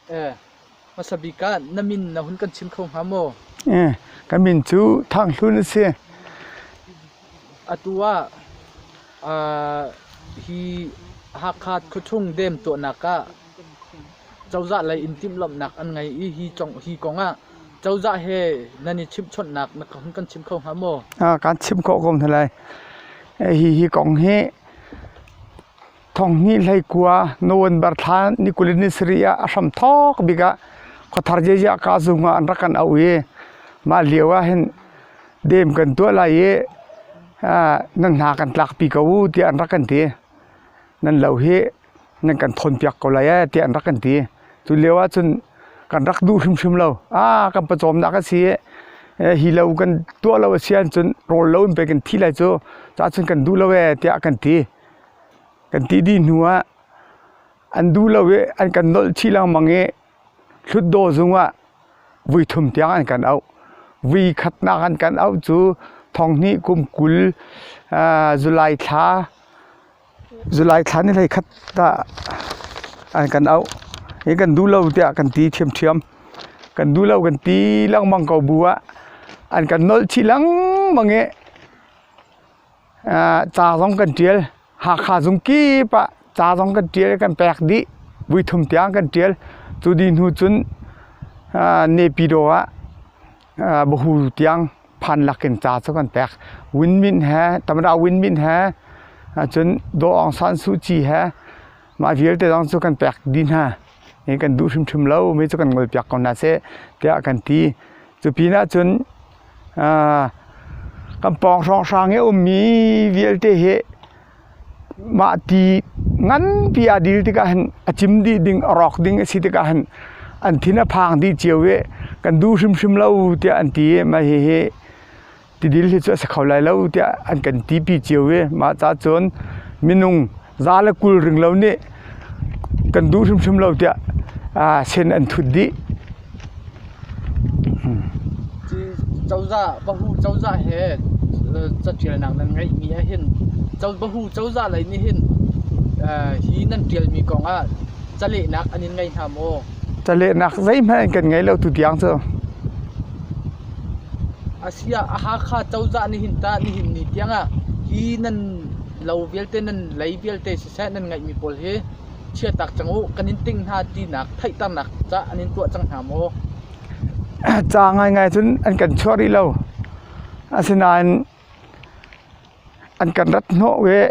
Hmasa bik ah na min na hun kan chim kho hnga maw? Ka min cu Thang Hlun a si. Atu ah hi Hakha khuachung dam tuahnak ah cozah lei in timhlamhnak an ngei i hi kong ah cozah he nan i chimhchawnhnak na hun kan chim kho hnga maw? Kaan chim khawh ko hna lai. Hi kong hi Thonghnih hleikua November thla ni kul in ni sarih ah a hramthawk bik ah khuathar zeizah kahzung ah an rak kan auh i mah lio ah hin dem kan tuah lai i nan hna kan tlakpi ko u tiah an rak kan ti. Nan lo hi nan kan thawnpiak ko lai ee tiah an rak kan ti. Cu lio ah cun kan rak duh hrimhrim lo. Ah kan pawcawmnak a si i hi lo kan tuah lo a si ahcun rawl lo in pei kan thi lai cu. Cah cun kan duh lo ee tiah kan ti. Kan ti dih hnu ah an duh lo i an kan nolh chih lengmang i Hlutdaw zung ah vui thum tiang an kan auh. Vui khatnak an kan auh cu thonghnih kum 20 July thla July thla ni hleikhat ah an kan auh. Hi kan duh lo tiah kan ti ṭhiamṭhiam. Kan duh lo kan ti lengmang ko bu ah an kan nolh chih lengmang i Ca zong kan ṭial. Hakha zung kip ah ca zong kan ṭial kan pek dih. Voithum tiang kan ṭial. Cu dih hnu cun Naypyidaw ah Bahu tiang phan lakin ca cu kan pek. Win Myint he Tamada Win Myint he cun Daw Aung San Suu Kyi he mah vialte zong cu kan pek dih hna. Hi kan duh hrimhrim lo mi cu kan ngolpiak ko hna seh tiah kan ti. Cu pinah cun Kan pawng hrawnghrang i a ummi vialte hi mah ti nganpi aa dil tikah hin a cim dih ding a rawk ding a si tikah hin an thin a phang dih cio i kan duh hrimhrim lo tiah an ti i mah hihi tidil hi cu a si kho lai lo tiah an kan tipi cio i mah ca cun minung za le 20 ring lo nih kan duh hrimhrim lo tiah sen an thut dih. Cozah bahu cozah he caṭialnak nan ngeihmi ahhin bahu cozah lei nih hin hi nan ṭialmi kong ah calehnak an in ngei hna maw? Calehnak zeihmanh an kan ngei lo tutiang cu. Asiah Hakha cozah nih hin tah nihin ni tiangah hi nan lo vialte nan lei vialte siseh nan ngeihmi pawl hi chiatak cang u kan in ting hna tinak theihternak cah an in tuah cang hna maw? Ca ngaingai cun an kan chuah rih lo. Asinain an kan rat hnawh i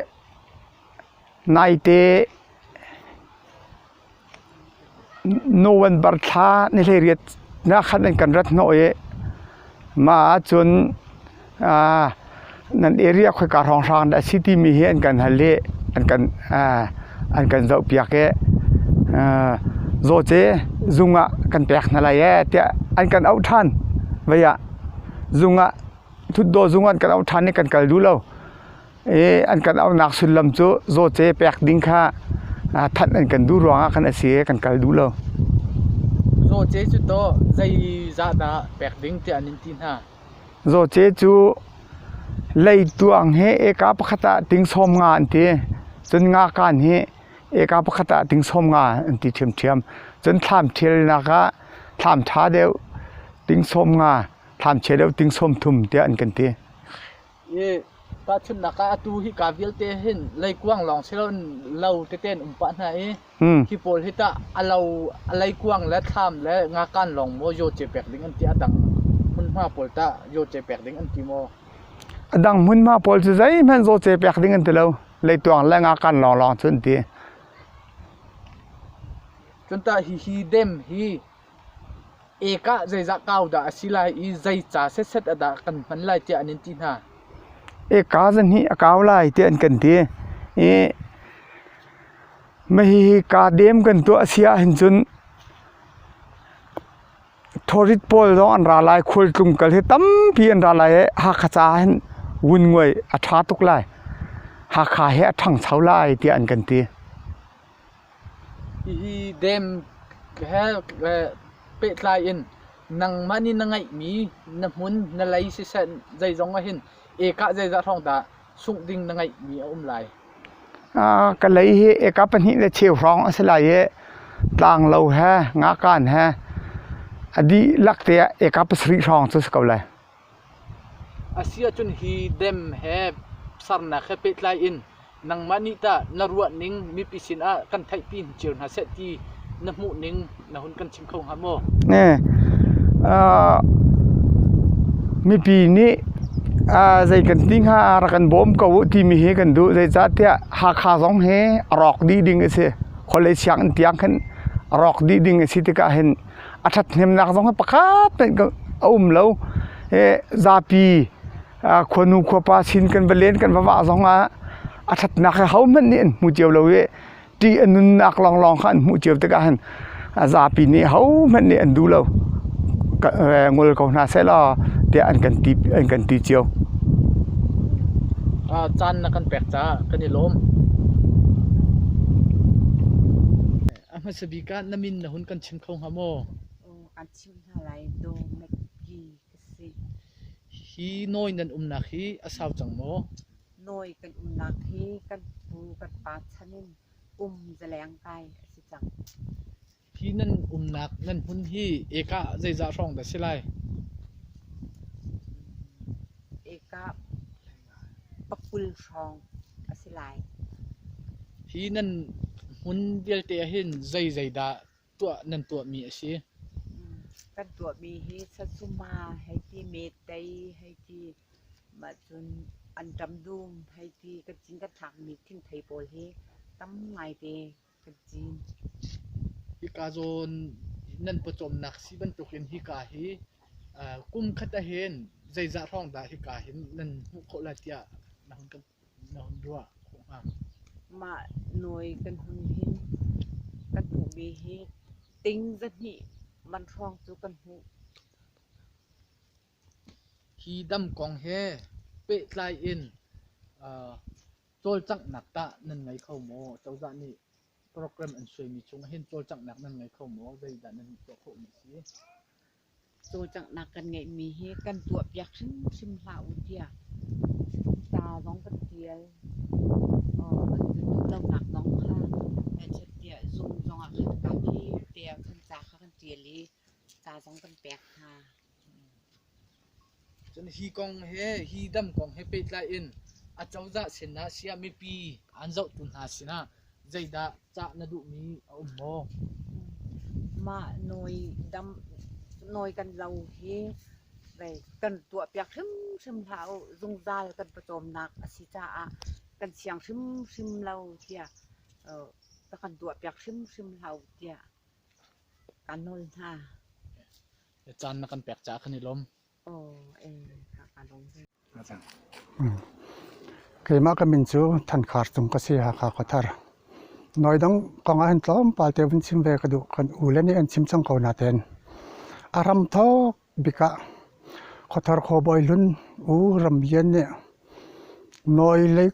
naite November thla ni 18 nak khan an kan rat hnawh i mah ahcun nan area khoika hrawnghrang dah a si timi hi an kan hal i an kan zohpiak i zawce zung ah kan pek hna lai ee tiah an kan auh ṭhan. Vei ah zung ah thutdaw zung ah an kan auh ṭhan i kan kal duh lo. I an kan auhnak sullam cu zawce pek ding kha thanh an kan duh ruangah khan a si i kan kal duh lo. Zawce cu tawh zeizah dah pek ding tiah an in ti hna? Zawce cu leituang hi eka pakhat ah ting 50 an ti. Cun ngakan hi eka pakhat ah ting 50 an ti ṭhiamṭhiam. Cun thlam ṭhialnak ah thlam ṭha deuh ting 50, thlam chia deuh ting 30 tiah an kan ti. I tahchunhnak ah atu hika vialte hin leikuang lawng si loin lo tete an um pah hna i hi pawl hi tah a lo a leikuang le thlam le ngakan lawng maw zawce pek ding an ti a dang hmunhma pawl tah zawce pek ding an ti maw? A dang hmunhma pawl cu zeihmanh zawce pek ding an ti lo. Leituang le ngakan lawnglawng cu an ti. Cun tah hihi dam hi Ekah zeizah kau dah a si lai i zei ca setset ah dah kan hman lai tiah an in ti hna? Eka zahnih a kau lai tiah an kan ti. I hihi kaa dem kan tuah a si ahhin cun tourist pawl zong an ra lai, khualtlung kal hi tampi an ra lai i Hakha ca ah hin vunguai a ṭha tuk lai. Hakha hi a ṭhangcho lai tiah an kan ti. Hihi dam he pehtlai in nangmah nih na ngeihmi na hmun na lei siseh zeizong ah hin ekah zeizah hrawng dah sungh ding na ngeihmi a um lai? Ka lei hi eka pahnih le cheu hrawng a si lai i. Tlanglo he ngakan he a dihlak te ah eka pasarih hrawng cu si ko lai. A si ahcun hi dam he sarnak he pehtlai in nangmah nih tah na ruahning mipi sinah kan theihpi cio hna seh ti na hmuhning na hun kan chim kho hnga maw? Mipi nih zei kan ti hnga rak kan bawm ko u timi hi kan duh. Zeicahtiah Hakha zong hi a rawk dih ding a si. Khualei sianginn tiang khin a rawk dih ding a si tikah hin a ṭhathnemnak zong hi pakhat hmanh a um lo. Zapi khuanu khuapa sin kan va len kan va vah zongah a ṭhatnak hi hohmanh nih an hmu cio lo i ṭih a nunnak lawnglawng kha an hmuh cio tikah hin zapi nih hohmanh nih an duh lo. Ngol ko hna sehlaw tiah an kan ti an kan ti cio. Caan na kan pek caah kan i lawm. A hmasa bik ah na min na hun kan chim kho hnga maw? An chimh hna lai daw Maggi ka si. Hi nawi nan umnak hi a sau cang maw? Nawi kan umnak hi kan pu kan pa chan in um zaleng kai a si cang. Hi nan umnak nan hmun hi eka zeizah hrawng dah si lai? Eka pakul hrawng a si lai. Hi nan hmun vialte ah hin zeizei dah tuah nan tuahmi a si? Kan tuahmi hi sasuma hei ti, metei hei ti, mah cun anṭam dum hei ti, kan cin kan thlakmi thingthei pawl hi tam ngaite kan cin. Hika zawn nan pawcawmnak si bantukin hika hi kum khat ahhin zeizah hrawng dah hika hin nan hmuh khawh lai tiah na hun kan na hun ruah khawh hnga? Mah nawi kan hun hin kan hmuhmi hi ting zahnih man hrawng cu kan hmuh. Hi dam kong he pehtlai in cawlcanghnak tah nan ngei kho maw? Cozah nih program an suaimi chung hin cawlcanghnak nan ngei kho maw? Zeidah nan tuah khawhmi a si? Cawlcanghnak kan ngeihmi hi kan tuahpiak hrimhrim hlah u tiah ca zong kan ṭial. Duhlonak zong kha tiah zung zongah khan kapi tiah khan ca kha kan ṭial i ca zong kan pek hna. Cun hi kong he hi dam kong he pehtlai in acozah sinah siah mipi an zohtu hna sinah zeidah cah na duhmi a um maw? Mah nawi dam nawi kan lo hi vei kan tuahpiak hrimhrim hlah u. Zungzal kan pawcawmnak a si caah kan siang hrimhrim lo tiah kan tuahpiak hrimhrim hlah u tiah kan nawl hna. Caan na kan pek caah kan i lawm. Keimah ka min cu Thankhar Cung ka si, Hakha khuathar. Nawi dang kong ah hin tlawmpal te vun chim ve ka duh. Kan u le nih an chim cang ko natein. A ram thawk bik ah khuathar khuabawi hlun U Ram Lian nih nawi lei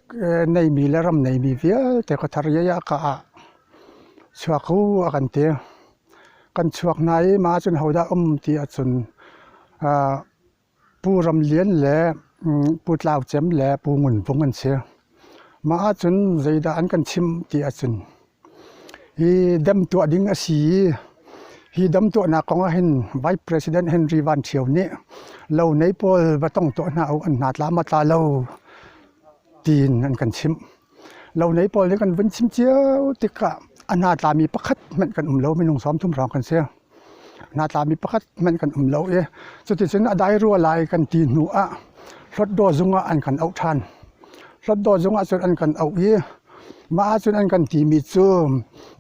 neimi le ram neimi vialte khuathar iai ka ah chuak u a kan ti. Kan chuak hna i mah ahcun hodah um ti ahcun Pu Ram Lian le Pu Tlau Cem le Pu Ngun Vung an si. Mah ahcun zeidah an kan chimh ti ahcun hi dam tuah ding a si i hi dam tuahnak kong ahhin Vice President Henry Van Ṭhio nih lo nei pawl va tong tuah hna u an hna tla maw tla lo tiin an kan chimh. Lo nei pawl nih kan vun chim cio tikah a hna tlami pakhat hmanh kan um lo minung 30 hrawng kan si. Hna tlami pakhat hmanh kan um lo i cuticun a dai rua lai kan ti hnu ah Hlawtdaw zung ah an kan auh ṭhan. Hlawtdaw zung ah cun an kan auh i mah ahcun an kan timi cu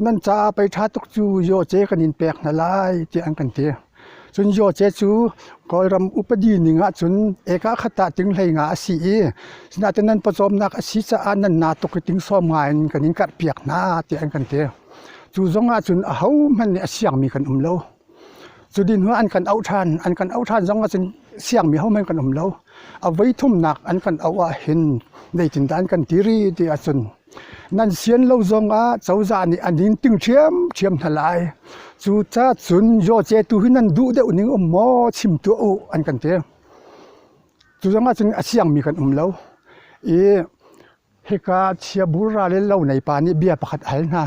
nan caah pei ṭha tuk cu yaw-ce kan in pek hna lai tiah an kan ti. Cun yaw-ce cu Kawlram upadi ning ahcun eka khat ah ting hlei nga a si i sinain nan pawcawmnak a si caah nan na tuk i ting sawm nga in kan in karhpiak hna tiah an kan ti. Cu zong ahcun ahohmanh nih a siangmi kan um lo. Cu dih hnu ah an kan auh ṭhan. An kan auh ṭhan zong ahcun siangmi hohmanh kan um lo. A voi thumnak an kan auh ahhin zeitindah an kan ti rih ti ahcun nan sian lo zongah cozah nih an in ting ṭhiamṭhiam hna lai. Cucaah cun yaw-ce tu hi nan duh deuh ning um maw chim tuah u an kan ti. Cu zong ahcun a siangmi kan um lo. I Hika chiabur ral in lo nei pa nih bia pakhat a hal hna.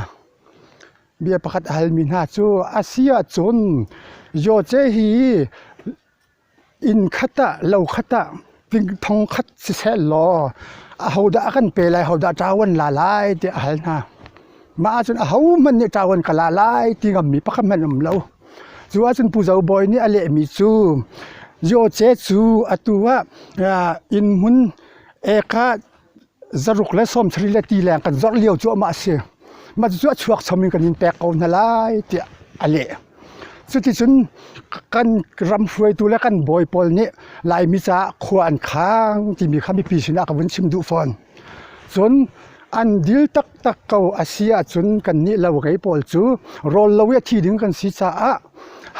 Bia pakhat a halmi hna cu a si ahcun Jose hi inn khat ah lo khat ah ting thong khat siseh law ahodah a kan pe lai ahodah ṭawan la lai tiah a hal hna. Mah ahcun ahohmanh nih ṭawan ka la lai ti ngammi pakhat hmanh an um lo. Cu ahcun Pu Zo Bawi nih a lehmi cu Jose cu atu ah inn hmun ek ah zaruk le sawmsarih le ti leng kan zorh lio cuahmah a si. Mah cucu a chuak chom in kan in pek ko hna lai tiah a leh. Cuticun kan ram hruaitu le kan bawi pawl nih Laimi caah khua an khang timi kha mipi sinah ka vun chim duh fawn. Cun an dil taktak ko a si ahcun kannih lo ngei pawl cu rawl lo i a thi ding kan si caah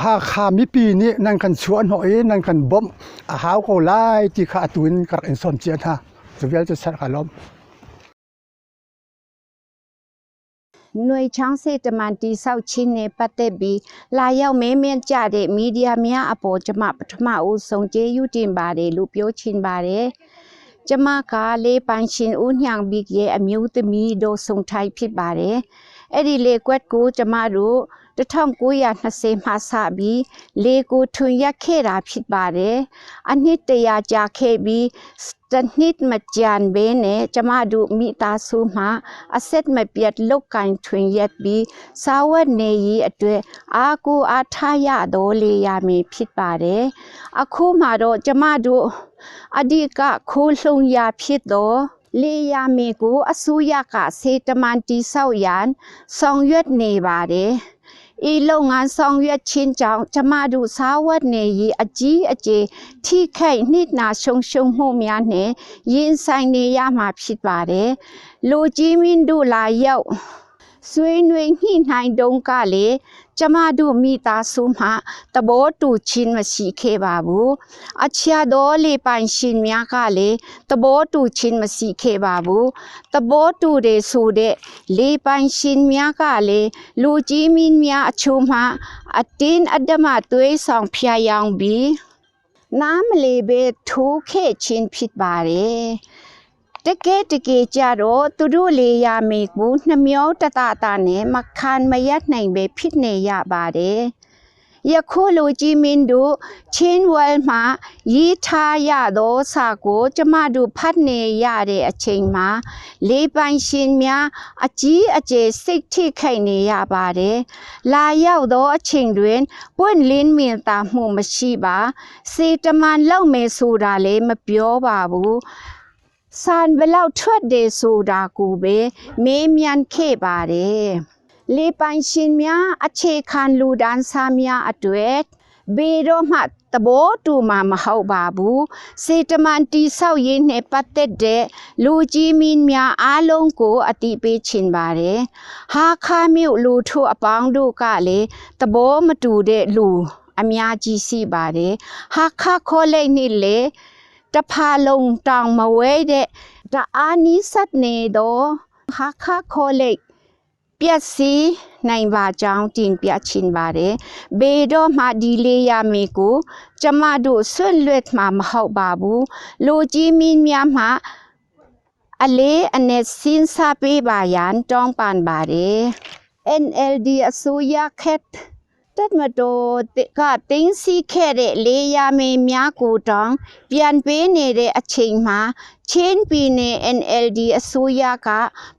Hakha mipi nih nan kan chuahhnawh i nan kan bawmh a hau ko lai ti kha atu in ka rak in sawm cia hna. Cu vialte ser ka lawm. ຫນ່ວຍချောင်းစေတမန်တိဆောက်ခြင်းနဲ့ပတ်သက်ပြီးလာရောက်မေးမြန်းကြတဲ့မီဒီယာများအပေါ်ကျမပထမဦးဆုံးကျေးဇူးတင်ပါတယ်လို့ပြောချင်ပါတယ်။ကျမကလေပိုင်ရှင်ဦးညောင်ဘီရဲ့အမျိုးသမီးဒေါ်ဆုံထိုင်ဖြစ်ပါတယ်။အဲ့ဒီလေကွက်ကိုကျမတို့1920မှစပြီးလေကိုထွန်ရက်ခဲ့တာဖြစ်ပါတယ်။အနှစ်တရာကြာခဲ့ပြီးတနှစ်မကြံဘဲနဲ့ကျမတို့မိသားစုမှအဆက်မပြတ်လုတ်ကင်ထွင်ရက်ပြီးစာဝတ်နေရေးအတွက်အာကိုအားထားရတော်လေရမည်ဖြစ်ပါတယ်။အခုမှတော့ကျမတို့အဓိကခိုးလှုံရာဖြစ်တော့လေယာမီကိုအစိုးရကစေတမန်တိဆောက်ရန်ဆောင်ရွက်နေပါတယ်။ဤလုပ်ငန်းဆောင်ရွက်ခြင်းကြောင့်ကျမတို့စာဝတ်နေရေးအကြီးအကျယ်ထိခိုက်နှိနာရှုံရှုံမှုများနဲ့ရင်ဆိုင်နေရမှာဖြစ်ပါတယ်။လူကြီးမင်းတို့လာရောက်ဆွေးနွေးညှိနှိုင်းတုန်းကလေကျမတို့မိသားစုမှသဘောတူခြင်းမရှိခဲ့ပါဘူး။အခြားသောလေပိုင်ရှင်များကလည်းသဘောတူခြင်းမရှိခဲ့ပါဘူး။သဘောတူတယ်ဆိုတဲ့လေပိုင်ရှင်များကလည်းလူကြီးမင်းများအချို့မှအတင်းအဓမ္မသွေးဆောင်ဖျားယောင်းပြီးနားမလည်ပဲထိုးခဲ့ခြင်းဖြစ်ပါတယ်။တကယ်တကယ်ကြတော့သူတို့လေယာမေကိုနှမျောတတတနဲ့မခံမရပ်နိုင်ပဲဖြစ်နေရပါတယ်။ယခုလူကြီးမင်းတို့ချင်းဝဲမှာရေးထားရသောစာကိုကျမတို့ဖတ်နေရတဲ့အချိန်မှာလေပိုင်ရှင်များအကြီးအကျယ်စိတ်ထိခိုက်နေရပါတယ်။လာရောက်သောအချိန်တွင်ပွင့်လင်းမြင်သာမှုမရှိပါစေတမန်လောက်မယ်ဆိုတာလည်းမပြောပါဘူး။စံဘလောက်ထွက်တယ်ဆိုတာကိုပဲမေးမြန်းခဲ့ပါတယ်။လေပိုင်ရှင်များအခြေခံလူဒန်းစားများအတွက်ဘေတော့မှသဘောတူမှာမဟုတ်ပါဘူးစေတမန်တိဆောက်ရေးနဲ့ပတ်သက်တဲ့လူကြီးမင်းများအားလုံးကိုအတိပေးချင်ပါတယ်ဟာခါမြို့လူထုအပေါင်းတို့ကလည်းသဘောမတူတဲ့လူအများကြီးရှိပါတယ်ဟာခါခေါ်လိုက်နေလေတဖာလုံးတောင်မဝဲတဲ့တအားနီးစပ်နေတော့ဟာခါခေါ်လိုက် ပျက်စီးနိုင်ပါကြောင်းတင်ပြချင်ပါတယ်။ဘေတော့မှဒီလေးရမေကိုကျမတို့ဆွန့်လွတ်မှာမဟုတ်ပါဘူး။လူကြီးမင်းများမှအလေးအနက်စဉ်းစားပေးပါရန်တောင်းပန်ပါတယ်။ NLD အစိုးရခက်တက်မတော်ကတင်းစီခဲ့တဲ့လေယာမေများကိုတောင်ပြန်ပေးနေတဲ့အချိန်မှာချင်းပြည်နယ် NLD အစိုးရက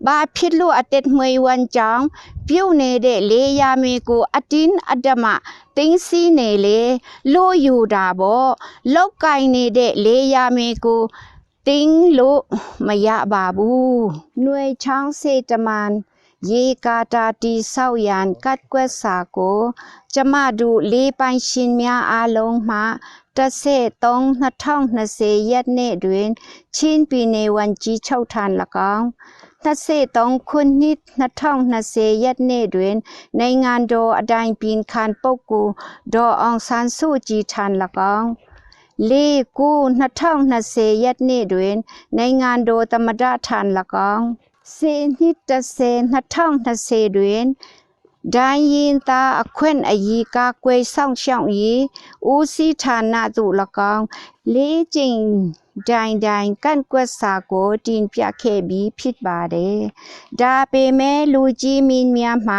ဘာဖြစ်လို့အတက်မွေဝန်ကြောင်းပြုတ်နေတဲ့လေယာမေကိုအတင်းအဓမ္မတင်းစီနေလေလို့ယူတာပေါ့လောက်ကင်နေတဲ့လေယာမေကိုတင်းလို့မရပါဘူးຫນွေချောင်းစေတမန်ရေကာတာတီဆောက်ရန်ကတ်ကွက်စာကိုကျမတို့လေးပိုင်ရှင်များအားလုံးမှ13 2020ရက်နေ့တွင်ချင်းပြည်နယ်ဝန်ကြီးချုပ်ထံ၎င်း23ခုနှစ်2020ရက်နေ့တွင်နိုင်ငံတော်အတိုင်ပင်ခံပုဂ္ဂိုလ်ဒေါ်အောင်ဆန်းစုကြည်ထံ၎င်း4 9 2020ရက်နေ့တွင်နိုင်ငံတော်သမ္မတထံ၎င်း10နှစ်10 2020တွင်ဒိုင်းရင်သားအခွင့်အရေးကာကွယ်ဆောင်ရှောက်ရေးဦးစီးဌာနသို့၎င်းလေးကျင်ဒိုင်ဒိုင်ကန့်ကွက်စာကိုတင်ပြခဲ့ပြီးဖြစ်ပါတယ်။ဒါပေမဲ့လူကြီးမင်းများမှ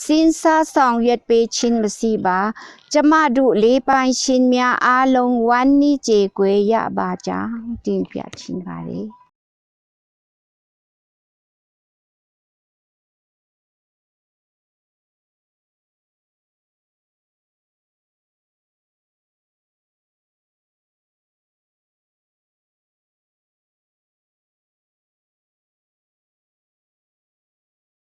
စဉ်းစားဆောင်ရွက်ပေးခြင်းမရှိပါကျမတို့လေးပိုင်ရှင်များအားလုံးဝမ်းနည်းကြေကွဲရပါကြောင်းတင်ပြချင်ပါတယ်။